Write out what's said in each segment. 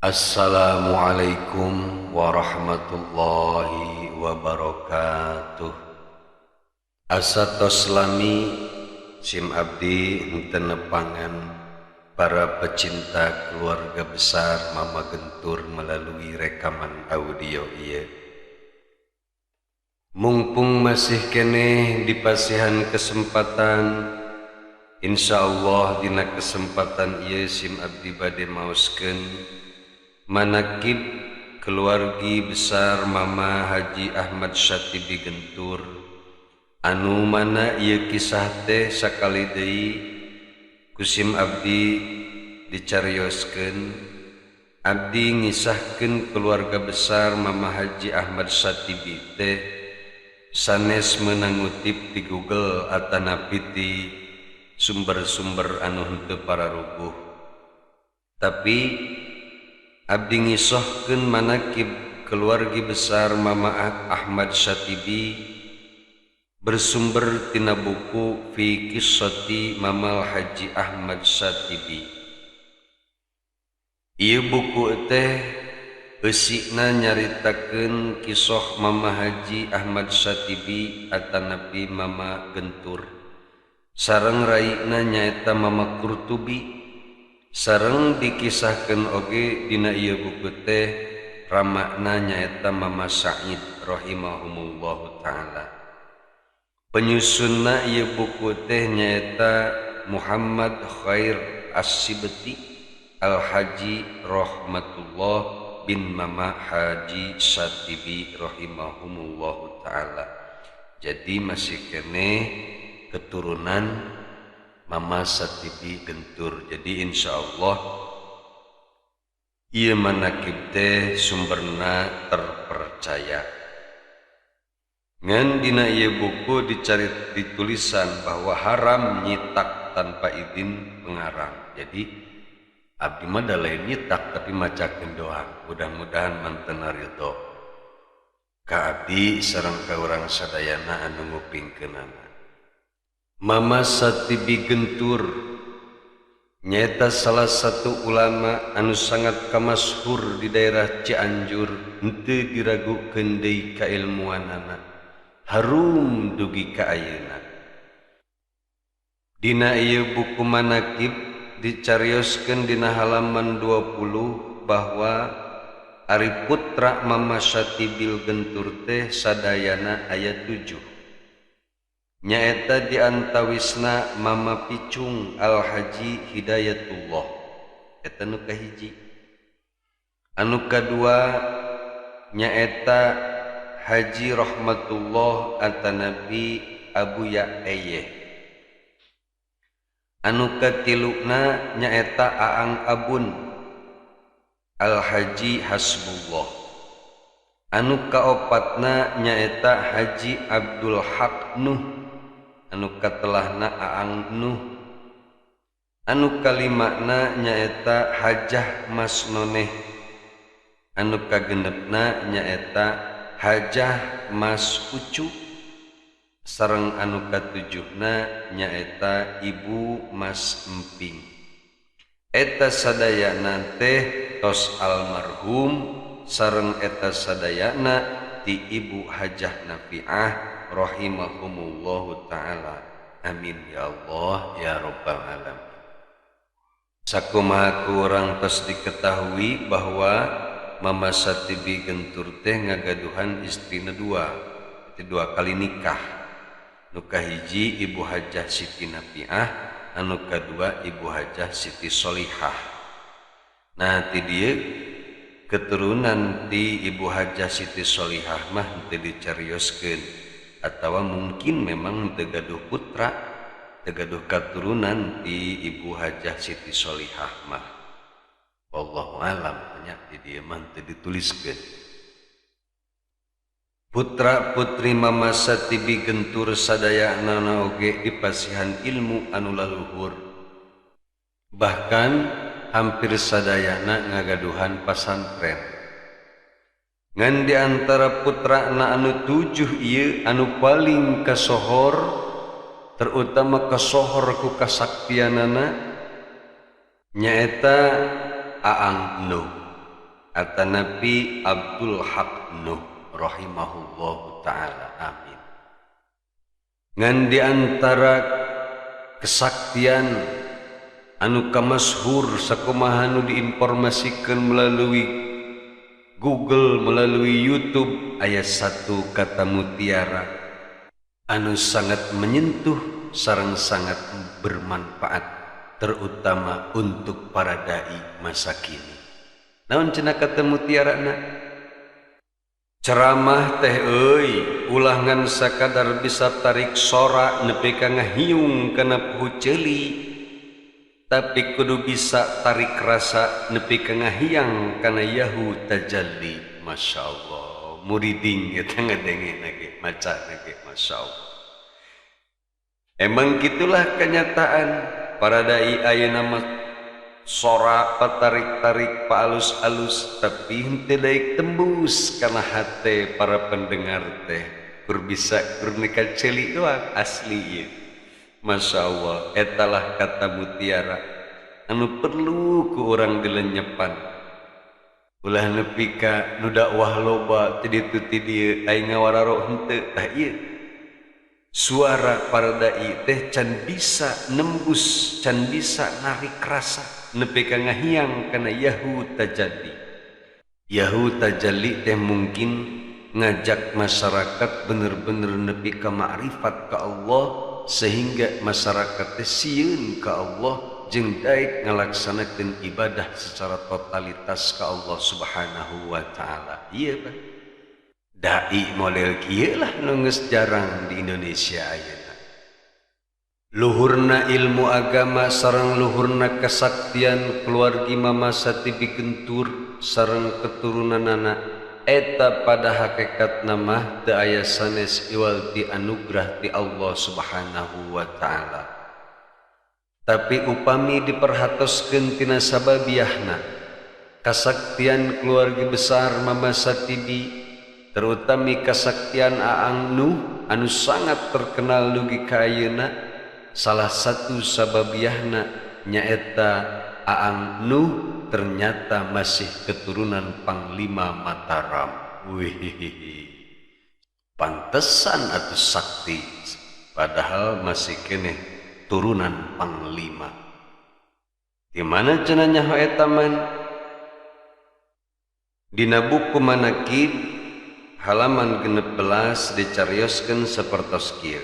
Assalamualaikum warahmatullahi wabarakatuh. Asa tos lami sim abdi henteu nepangan para pecinta keluarga besar Mama Gentur melalui rekaman audio ieu. Mumpung masih keneh dipasihan kesempatan, insya Allah dina kesempatan ieu sim abdi bade maoskeun manakib keluargi besar Mama Haji Ahmad Syatibi Gentur, anu mana ieu kisah teh sakali deui ku sim abdi dicarioskeun. Abdi ngisahkeun keluarga besar Mama Haji Ahmad Syatibi teh sanes meunang ngutip di Google atanapi ti sumber-sumber anu henteu pararuguh, tapi abdi ngisohkeun manakib keluarga besar Mama Ahmad Syatibi bersumber tina buku Fi Qissati Mamal Haji Ahmad Syatibi. Ieu buku teh eusina nyaritakeun kisoh Mama Haji Ahmad Syatibi atanapi Mama Gentur sareng raina nyaeta Mama Kurtubi. Sareng dikisahkeun oge dina ieu buku teh ramakna nyaeta Mama Said rahimahumullahu taala. Penyusunna ieu buku teh nyaeta Muhammad Khair As-Sibti Al-Haji Rahmatullah bin Mama Haji Syatibi rahimahumullahu taala. Jadi masih keneh keturunan Mama Syatibi Gentur. Jadi insya Allah ieu manakib teh sumberna terpercaya. Ngan dina ieu buku dicari ditulisan bahwa haram nyitak tanpa izin pengarang. Jadi abdi mah da lain nyitak tapi macakeun doang. Mudah-mudahan mantena ridho ka abdi sareng ka urang sadayana anu ngupingkeunana. Mama Syatibi Gentur nyaeta salah satu ulama anu sangat kamasyhur di daerah Cianjur, henteu diragukeun deui kailmuanana, harum dugi ka ayeuna. Dina ieu buku manakib dicarioskeun dina halaman 20 bahwa ari putra Mama Syatibil Gentur teh sadayana aya 7. Nyaeta di antawisna Mama Picung Al Haji Hidayatullah, eta nu kahiji. Anu kadua nyaeta Haji Rahmatullah atanabi Abu Ya'eyeh. Anu katiluna nyaeta Aang Abun Al Haji Hasbullah. Anu kaopatna nyaeta Haji Abdul Haq Nuh, anu katelahna Aang Nuh. Anu kalimana nyaeta Hajah Mas Noneh. Anu kagenepna nyaeta Hajah Mas Ucu. Sareng anu katujuhna nyaeta Ibu Mas Emping. Eta sadayana teh tos almarhum sareng eta sadayana ti Ibu Hajah Nafiah rahimahumullahu taala. Amin ya Allah ya rabbal alamin. Sakumaha ku urang tos diketahui bahwa Mama Syatibi Gentur teh ngagaduhan istrina dua, itu dua kali nikah. Nu kahiji Ibu Hajah Siti Nafiah, anu kadua Ibu Hajah Siti Solihah. Nah ti dieu keturunan ti Ibu Hajah Siti Solihah mah teu dicarioskeun, atawa mungkin memang teu gaduh putra, teu gaduh katurunan ti Ibu Hajah Siti Solihah mah. Wallahu alam, nya di dieu mah teu dituliskeun. Putra putri Mama Syatibi Gentur sadayana oge dipasihan ilmu anu laluhur. Bahkan hampir sadayana ngagaduhan pasantren. Ngan di antara putrana anu 7 ieu anu paling kasohor, terutama kasohor ku kasaktianana, nyaeta Aang Nuh. atanapi Abdul Haq Nuh rahimahullahu taala amin. Ngan di antara kesaktian anu kamashur sakumaha anu diinformasikeun melalui Google, melalui YouTube, aya satu kata mutiara anu sangat menyentuh sareng sangat bermanfaat terutama untuk para dai masa kini. Naon cenah kata mutiarana? Ceramah teh euy ulah ngan sakadar bisa tarik sora nepi ka ngahiung kana puhu ceuli, tapi kudu bisa tarik rasa nepi ka ngahiang kana yahu tajalli. Masya Allah, muriding eta ngadenge ge maca ge, Masya Allah. Emang gitulah kenyataan para dai ayeuna mah, sora patarik-tarik, paalus-alus, tapi henteu daek tembus kana hate para pendengar teh, kur bisa kur nepi ceuli doang asli ieu. Masya Allah, etalah kata mutiara anu perlu ku urang dilenyepan. Ulah nepi ka nu dakwah loba ti ditu ti dieu, aing ngawararo henteu. Tah ieu suara para dai teh can bisa nembus, can bisa narik rasa nepi ka ngahiang kana yahu tajalli. Yahu tajalli teh mungkin ngajak masyarakat bener-bener nepi ka ma'rifat ka Allah, sehingga masyarakat teh sieun ka Allah jeung daek ngalaksanakeun ibadah secara totalitas ka Allah Subhanahu wa taala. Ieu Pak, dai model kieu lah nu geus jarang di Indonesia ayeuna. Luhurna ilmu agama sareng luhurna kesaktian keluargi Mama Satibi Gentur sareng keturunanana eta pada hakikatna mah teu aya sanes iwal ti anugerah ti Allah Subhanahu wa taala. Tapi upami diperhatoskeun tina sababiahna, kasaktian keluarga besar Mama Satibi, terutami kasaktian Aang Nuh anu sangat terkenal dugi ka ayeuna, salah satu sababiahna nyaeta Aang Nuh ternyata masih keturunan Panglima Mataram. Wih, pantesan atau sakti, padahal masih keneh turunan Panglima. Di mana cenah nyaho eta man? Dina buku Manakib halaman 16 dicarioskeun sapertos kieu.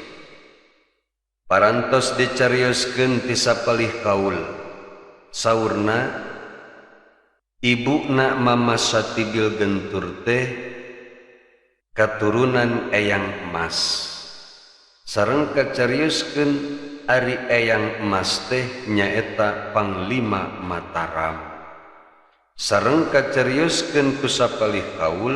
Parantos dicarioskeun ti sapalih kaul. Saurna, ibuna Mama Satibil Gentur teh katurunan Eyang Emas. Sareng kacarioskeun ari Eyang Emas teh nyaeta Panglima Mataram. Sareng kacarioskeun ku sapalih kaul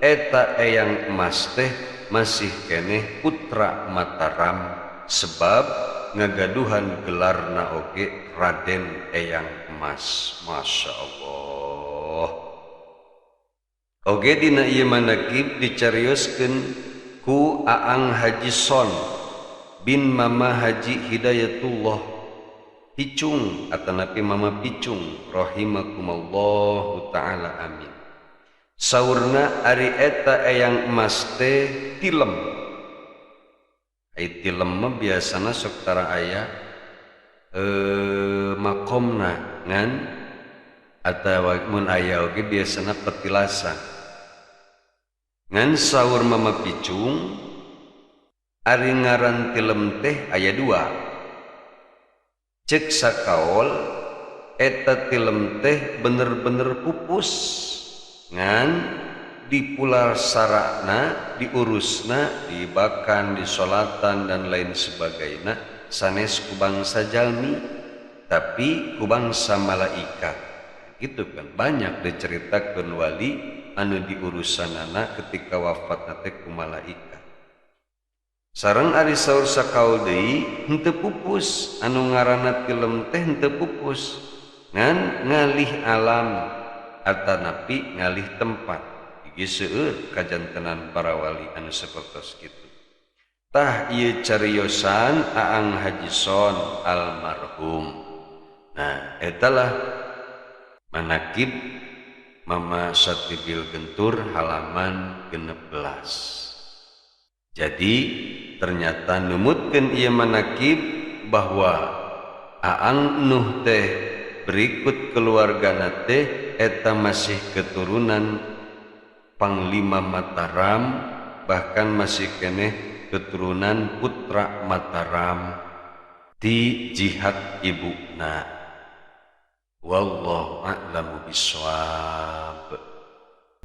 eta Eyang Emas teh masih keneh putra Mataram sebab ngagaduhan gelarna oge Raden Eyang Emas. Masya Allah. Oge dina ieu manakib dicarioskeun ku Aang Haji Son bin Mama Haji Hidayatullah Picung atanapi Mama Picung rahimakumallahu taala amin. Saurna ari eta Eyang Emas teh tilem. Ai tilem mah biasana sok tara aya makomna ngan atawa mun aya oge biasana petilasan. Ngan saur Mama Picung ari ngaran tilem teh aya dua. Cek sakaol eta tilem teh bener-bener pupus ngan dipulasarana, diurusna, dibakan, disolatan dan lain sebagainya sanes ku bangsa jalmi tapi ku bangsa malaikat. Gitu kan banyak diceritakeun wali anu diurusanana ketika wafatna teh ku malaikat. Sareng ari saur sakaul deui henteu pupus anu ngaranna tilem teh henteu pupus ngan ngalih alam atanapi ngalih tempat. Iki seueur kajantenan para wali anu sapertos kitu. Tah ieu cariosan Aang Haji Son almarhum. Nah, etalah manakib Mama Satibil Gentur halaman 16. Jadi ternyata numutkeun ieu manakib bahwa Aang Nuh teh berikut keluargana teh eta masih keturunan Panglima Mataram, bahkan masih keneh keturunan putra Mataram di jihad ibuna. Wallahu a'lamu bissawab.